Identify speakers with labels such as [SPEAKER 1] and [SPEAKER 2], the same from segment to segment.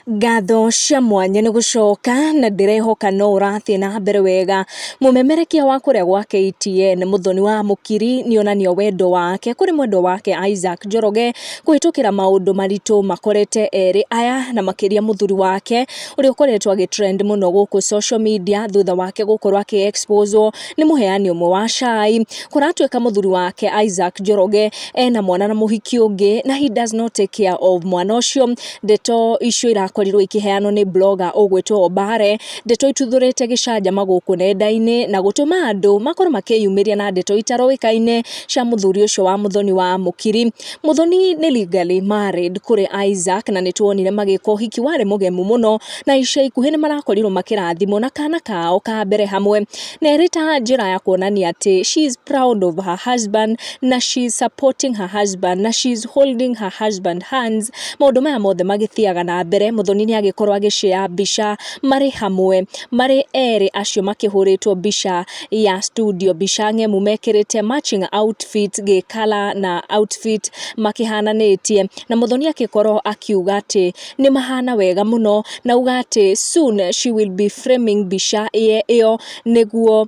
[SPEAKER 1] Ngatho cia mwanya nĩ gũcoka na ndĩrehoka no ũrathiĩ na mbere wega. Mũmemerekia wa kũrĩa gwa KTN Mũthoni wa Mũkiri nĩonania wendo wake kũrĩ mwendwa wake Isaac Njoroge kũhĩtũkĩra maũndũ maritũ makorete erĩ aya na makĩria mũthuri wake ũrĩa ũkoretwo agĩ trend mũno gũkũ social media thutha wake gũkorwo akĩ exposwo nĩ mũheani ũmwe wa cai. Kũratuĩka mũthuri wake Isaac Njoroge ena mwana na mũhiki ũngĩ na he does not take care of mwana ũcio. Ndeto icio irakorirwo ikĩheanwo nĩ blogger ũgwĩtwo Obare, ndeto ituthũrĩte gĩcanjama gũkũ nenda-inĩ na gũtũma andũ makorwo makĩyumĩria na ndeto itaroĩkaine cia mũthuri ũcio wa Mũthoni wa Mũkiri. Mũthoni nĩ legally married kũrĩ Isaac na nĩtuonire magĩka ũhiki warĩ mũgemu mũno na ica ikuhĩ nĩmarakorirwo makĩrathimwo na kana kao ka mbere hamwe, na ĩrĩ ta njĩra ya kuonania atĩ she is proud of her husband na she is supporting her husband na she is holding her husband hands. Maũndũ maya mothe magĩthiaga na mbere, Mũthoni nĩ agĩkorwo agĩshare mbica marĩ hamwe marĩ erĩ acio makĩhũrĩtwo mbica ya studio, mbica ng'emu mekĩrĩte matching outfit gĩkala na outfit makĩhananĩtie, na Mũthoni akĩkorwo akiuga atĩ nĩ mahana wega mũno na auga atĩ soon she will be framing mbica ĩyo nĩguo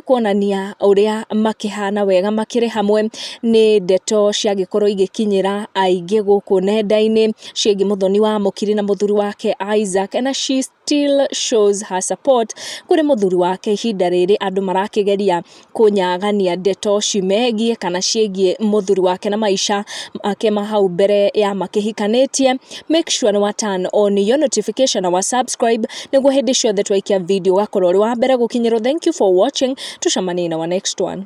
[SPEAKER 1] kuonania ũrĩa makĩhana wega makĩrĩ hamwe. Nĩ ndeto ciagĩkorwo igĩkinyĩra aingĩ gũkũ nenda-inĩ ciĩgiĩ Mũthoni wa Mũkiri na mũthuri wake Isaac, na she still shows her support kũrĩ mũthuri wake ihinda rĩrĩ andũ marakĩgeria kũnyagania ndeto cimegiĩ kana ciĩgiĩ mũthuri wake na maica make ma hau mbere ya makĩhikanĩtie. Make sure nĩ wa turn on your notification na wa subscribe nĩguo hĩndĩ ciothe twaikia video ũgakorwo ũrĩ wa mbere gũkinyĩrwo. Thank you for watching, tucemanie in our next one.